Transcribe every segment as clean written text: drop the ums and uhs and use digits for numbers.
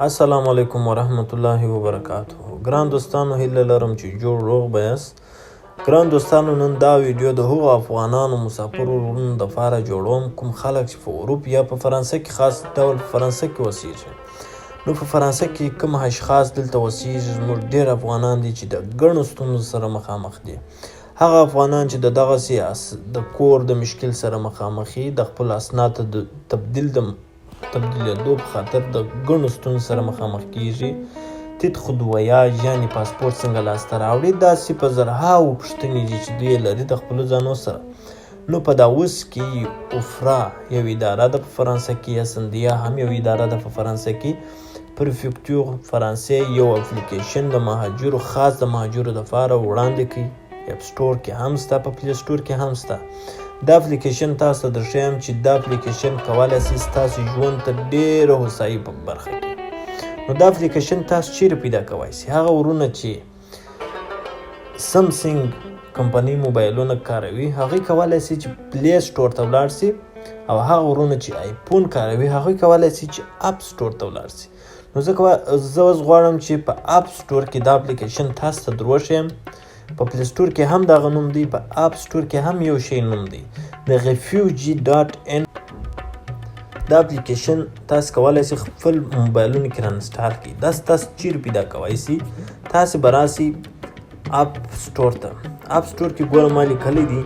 السلام علیکم ورحمت الله وبرکاته. ګران دوستانو، هیله لرم چې جوړ روغ به یاست. ګران دوستانو، نن دا ویډیو د هغو افغانانو مسافرو وروڼو دپاره جوړوم کوم خلک چې په اروپ یا په فرانسه کې، خاص ډول په فرانسه کې اوسیږي. نو په فرانسه کې کوم اشخاص دلته اوسیږي، زموږ ډېر افغانان دي چې د ګڼو ستونزو سره مخامخ دي. هغه افغانان چې د دغسې د کور د مشکل سره مخامخي، د خپل اسنادو د تبدیلېدو په خاطر د ګڼو ستونزو سره مخامخ کیږي. titre de voyage یعنې پاسپورټ څنګه لاسته راوړي، داسې په زرهاوو پوښتنې دي چې دوی یې لري د خپلو ځانو سره. نو په دا اوس کې OFPRA یو اداره ده په فرانسه کې، یا سندیا هم یو اداره ده په فرانسه کې، préfecture فرانسې یو اپلیکیشن د مهاجرو، خاص د مهاجرو دپاره وړاندې کوي. App Store کې هم سته، په Play Store کې هم سته. دا اپلیکیشن تاسو ته درښیم چې دا اپلیکیشن کولی شي ستاسو ژوند ته ډېره هوسایي په برخه کې. نو دا اپلیکیشن تاسو چیرې پیدا کوی شئ؟ هغه ورونه چې سمسنګ کمپنۍ موبایلونه کاروي، هغوی کولی شي چې Play Store ته ولاړ شي، او هغه ورونه چې آیفون کاروي، هغوی کولی شي چې App Store ته ولاړ شي. نو زه اوس غواړم چې په App Store کې دا اپلیکیشن تاسو ته دروښیم. په Play Store کې هم دغه نوم دی، په App Store کې هم یو شی نوم دی، د refugee.in. دا اپلیکیشن تاسو کولی شئ خپل موبایلونو کې را install کړئ. دا تاسو چیرې پیدا کوی شئ؟ تاسو به راسئ App Store ته. App Store کې ګوره ما لیکلی دی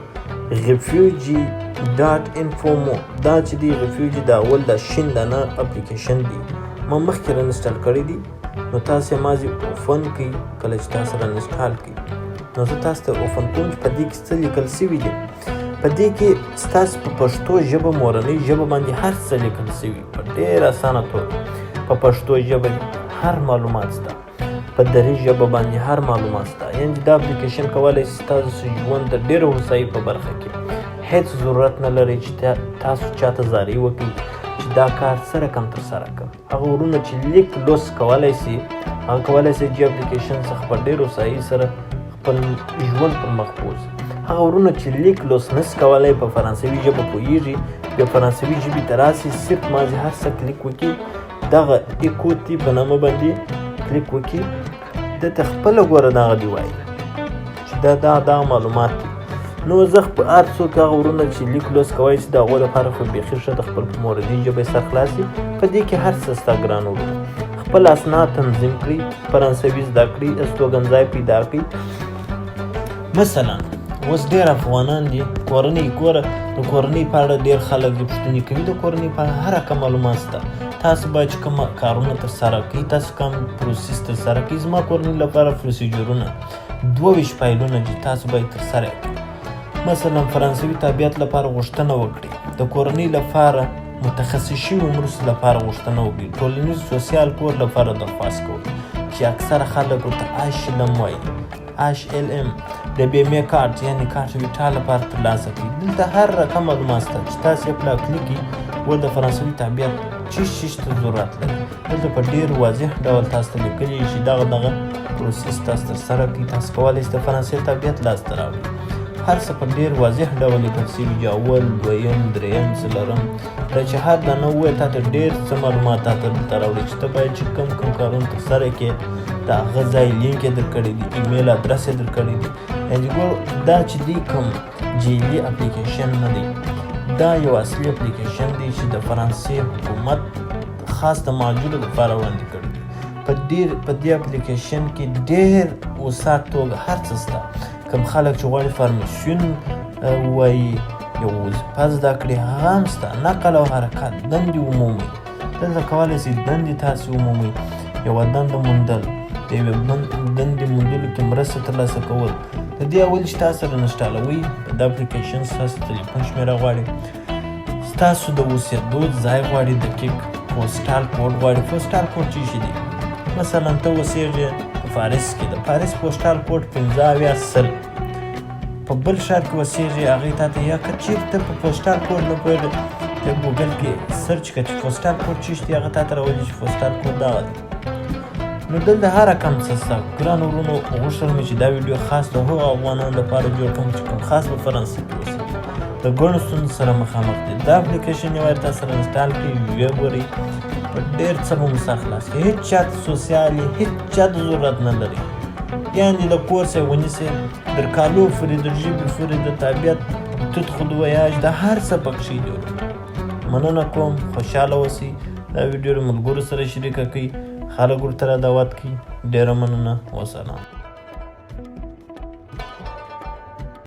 refugee.info مو. دا چې دی refugee، دا اول دا شین دانه اپلیکیشن دی، ما مخکې را install کړی دی. نو تاسو یې مازې open کړئ. کله چې تاسو را install کړئ، نو زه تاسو ته open کوم چې په دې کې څه لیکل شوي دي. په دې کې ستاسو په پښتو ژبه، مورنۍ ژبه باندې هر څه لیکل شوي په ډېر اسانه توګه. په پښتو ژبه هر معلومات شته، په دري ژبه باندې هر معلومات شته. یعنې دا اپلیکیشن کولی شي ستاسو ژوند ته ډېره هوسایي په برخه کې. هیڅ ضرورت نه لري چې تاسو چاته زارۍ وکړئ چې دا کار څه رقم ترسره کړم. هغه ورونه چې لیک لوست کولی شي، هغه کولی شي چې اپلیکیشن څخه په ډېر هوسایي سره خپل ژوند پر مخ بوځي. هغه ورونه چې لیک لوست نشي کولی، په فرانسوي ژبه پوهیږي، بیا فرانسوي ژبې ته راسي، صرف مازې هر څه کلیک وکړي، دغه écouter په نامه باندې کلیک وکړي، ده ته خپله ګوره دغه دی وایي چې دا دا دا معلومات دي. نو زه هر څوک، هغه ورونه چې لیک لوست کوی چې د هغو لپاره خو بیخي ښه د خپل په مورنۍ ژبه یې سر خلاص وي. په دې کې هر څه سته. ګران ورونه، خپل اسناد تنظیم کړئ، فرانسوي زده کړئ، استوګنځای پیدا کړئ. مثلا اوس ډېر افغانان دي، کورنۍ ګوره، د کورنۍ په اړه ډېر خلک دي پوښتنې کوي. د کورنۍ په اړه هر رقم معلومات شته. تاسو باید چې کوم کارونه ترسره کړئ، تاسو کوم process ترسره کړئ. زما کورنۍ لپاره procédure ونه 22 فایلونه چې تاسو باید ترسره کړئ. مثلا فرانسوي تابعیت لپاره غوښتنه وکړئ، د کورنۍ لپاره متخصص شوي مرستو لپاره غوښتنه وکړئ، ټولنیز social کور لپاره درخواست کوئ چې اکثره خلک ورته HLM وایي، HLM، د بیمې کارت یعنې carte Vitale لپاره ترلاسه کړئ. دلته هر رقم معلومات شته چې تاسو یې پلا کلیک کړئ. و د فرانسوي تابعیت چیش چیش ته ضرورت لري، دلته په ډېر واضح ډول تاسو ته لیکلي چې دغه دغه process تاسو ترسره کړئ، تاسو کولی شئ د فرانسې تابعیت لاسته راوړئ. هر څه په ډېر واضح ډول لیکل شوي دي، اول، دویم، دریم، څلورم. دا چې هر دانه ووایي، تا ته ډېر څه معلومات تا ته دلته راوړي چې ته باید چې کوم کوم کارونه ترسره کړې. د هغه ځای لینک یې درکړی دی، ایمیل ادرس یې درکړی دی. یعنې ګور دا چې دی کوم جعلي اپلیکیشن نه دی، دا یو اصلي اپلیکیشن دی چې د فرانسې حکومت خاص د مهاجرو لپاره وړاندې کړی دی. په دې اپلیکیشن کې ډېر وسعت توګه هر څه شته. کوم خلک چې غواړي formation ووایي، یو وظیفه زده کړي، هغه هم شته. نقل او حرکت، دندې ومومئ، دلته کولی شئ دندې تاسو ومومئ. یوه دنده موندل، د یوې دندې موندلو کې مرسته ترلاسه کول. د دې اول چې تاسو را install وئ دا اپلیکیشن، ستاسو تلیفون شمېره غواړي، ستاسو د اوسېدو ځای غواړي، دقیق postal code غواړي. postal code چې شي دی، مثلا ته اوسېږې په پاریس کې، د پاریس postal code 75 100. په بل ښار کې اوسېږې، هغې تا ته، یا که چېرته په postal code نه پوهېږې، ته ګوګل کې search کړه چې postal code چی دی، هغه تا ته راولي چې postal code دغه دی. نو دلته هر رقم څه شته. ګرانو ورونو، غوښتل مې چې دا ویډیو خاص د هغو افغانانو لپاره جوړ کړم چې کوم خاص په فرانسه کې اوسېږي، د ګڼو ستونزو سره مخامخ دي. دا اپلیکیشن یو وار تاسو سره install کړئ، ویې ګورئ. په ډېر څه به مو سر خلاص کړي. هیڅ چا ته سوسیال یې، هیڅ چا ته ضرورت نه لري. یعنې د کور څخه ونیسې در کالو پورې، د ژبې پورې، د طبیعت، توت خود ویاج، د هر څه پکښې دي. مننه کوم، خوشحاله اوسئ. دا ویډیو له ملګرو سره شریکه کړئ، خلک ورته را دعوت کړئ. ډېره مننه، وسلام.